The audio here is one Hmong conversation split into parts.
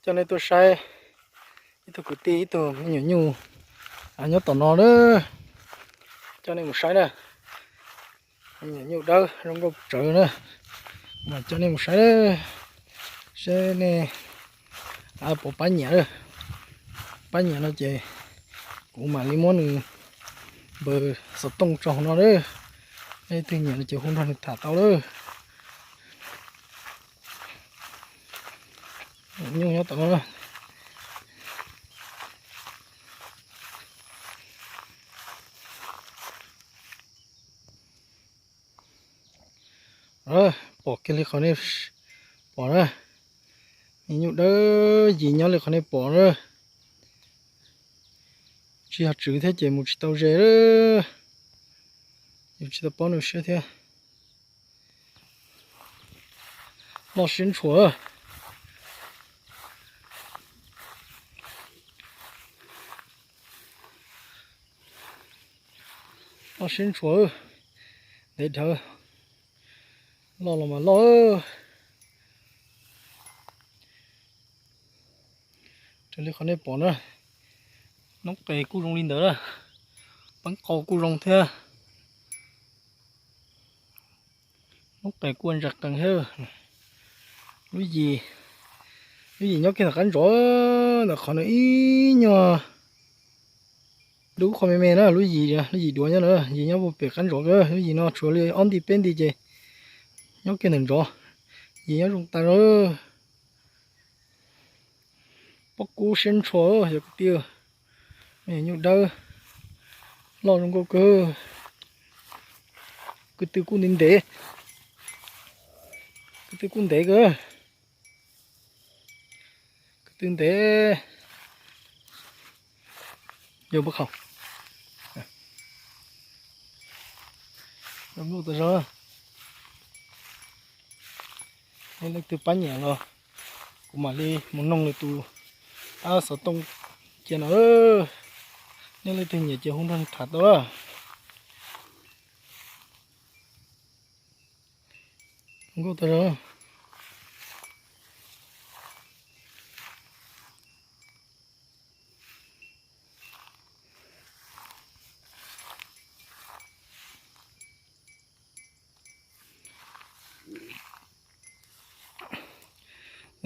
Coj nej tuaj saib ib tug kwv tij ib tug me nyuam nyuj nyob tom no na. Coj nej mus saib na. Me nyuam nyuj dawb zoo nkauj tsawv na. Mas coj nej mus saib na, seb nej puas pab nyiam. Pab nyiam no ces kuv mam li muab nws npawb xov tooj tso hauv no na. Nej leej twg nyiam no ces hu nrog nws tham tau lawm. Nyuj nyob tom no. Pom kiag li qhov nej pom na. Me nyuj dawb yim nyob li qhov nej pom na. Tsis yog tswv thiab ces mus tsis tau ze. Yus tsis tau paub nws siab thiab. Loj siab ntshua. Loj siab ntshua. Ntev dhawv. Loj los mas loj. Raws li qhov nej pom na, noob qes kuj zoo li ntawd na, peeb qau kuj zoo thiab. Noob qes kuj ntsa qees thiab. Lub yim, lub yim nyob kiag ntawm qab ntsov, ntawm qhov no ib nyuag dub qhov me me na, lub yim, lub yim duav nyob na, yim nyob puag pem qab ntsov. Lub yim no tshuav li ob nti peb nti ces nyob kiag ntawm ntsov. Yim nyob zoo tas zog. Pob kub siab ntshua yog kwv tij. Me nyuj dawb loj zoo nkauj kawg. Kwv tw kuj ntev ntev. Kwv tw kuj ntev kawg. Kwv tw ntev. Yog pob khaum. Zoo nkauj tas zog. Nej leej twg pab nyiam los kuv mam li mus noog nws tus xov tooj cia no. Nej leej twg nyiam ces hu nrog nws tham tau. Zoo nkauj tas zog.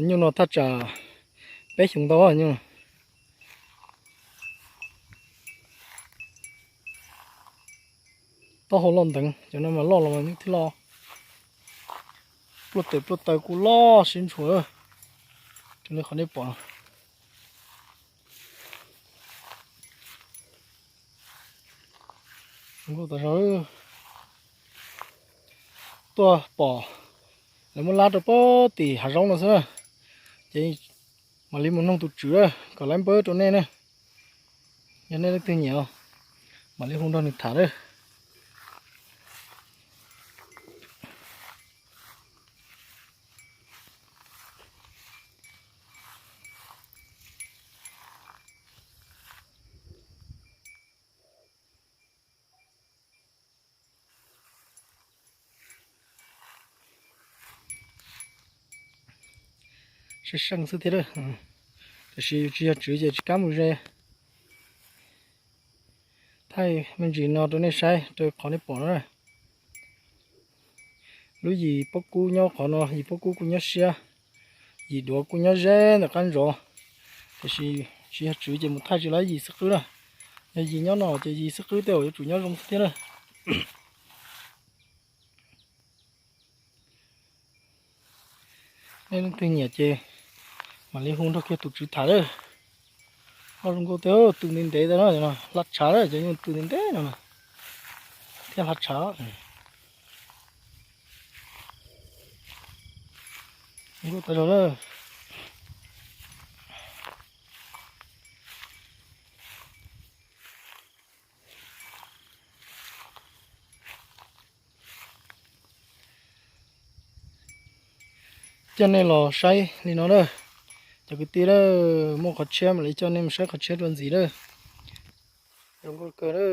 Nyuj no thaj tsam peb xyoos ntau nyuj. Taub hau loj nteev, cov no mas loj los mas nyuj thiaj loj. Pluaj tes pluaj taw kuj loj siab ntshua. Raws li qhov nej pom. Zoo nkauj tas zog. Tuaj pom lawv muab lab rau pob tim hav zoov no xwb na. Ces mam li mus noog tus tswv kom lab npawb rau nej na. Yog nej leej twg nyiam mam li hu nrog nws tham na. Seej seej xwb thiab, tiam sis yus tsis yog tswv ces tsis kam mus ze. Thaij me ntsis no rau nej saib rau qhov nej pom no. Lub yim pob kub nyob qhov no, yim pob kub kuj nyob siab, yim duav kuj nyob ze ntawm qab ntsos, tiam sis tsis yog tswv ces mus thaij tsis laib yim xwb qwb na. Yog yim nyob no ces yim xwb qwb tej zaum yuav tsum nyob zoo xwb thiab na. Nej leej twg nyiam ces mam li hu nrog kiag tus tswv tham lawm. Loj zoo nkauj tiag, tw ntev ntev no, hlab tshav lawm, cov nyuj tw ntev ntev no thiaj hlab tshav. Zoo nkauj tas zog lawm. Coj nej los saib li no na. Cov kwv tij na, muaj qhov tshiab mam li coj nej mus saib qhov tshiab dua ntxiv na. Zoo nkauj kawg na.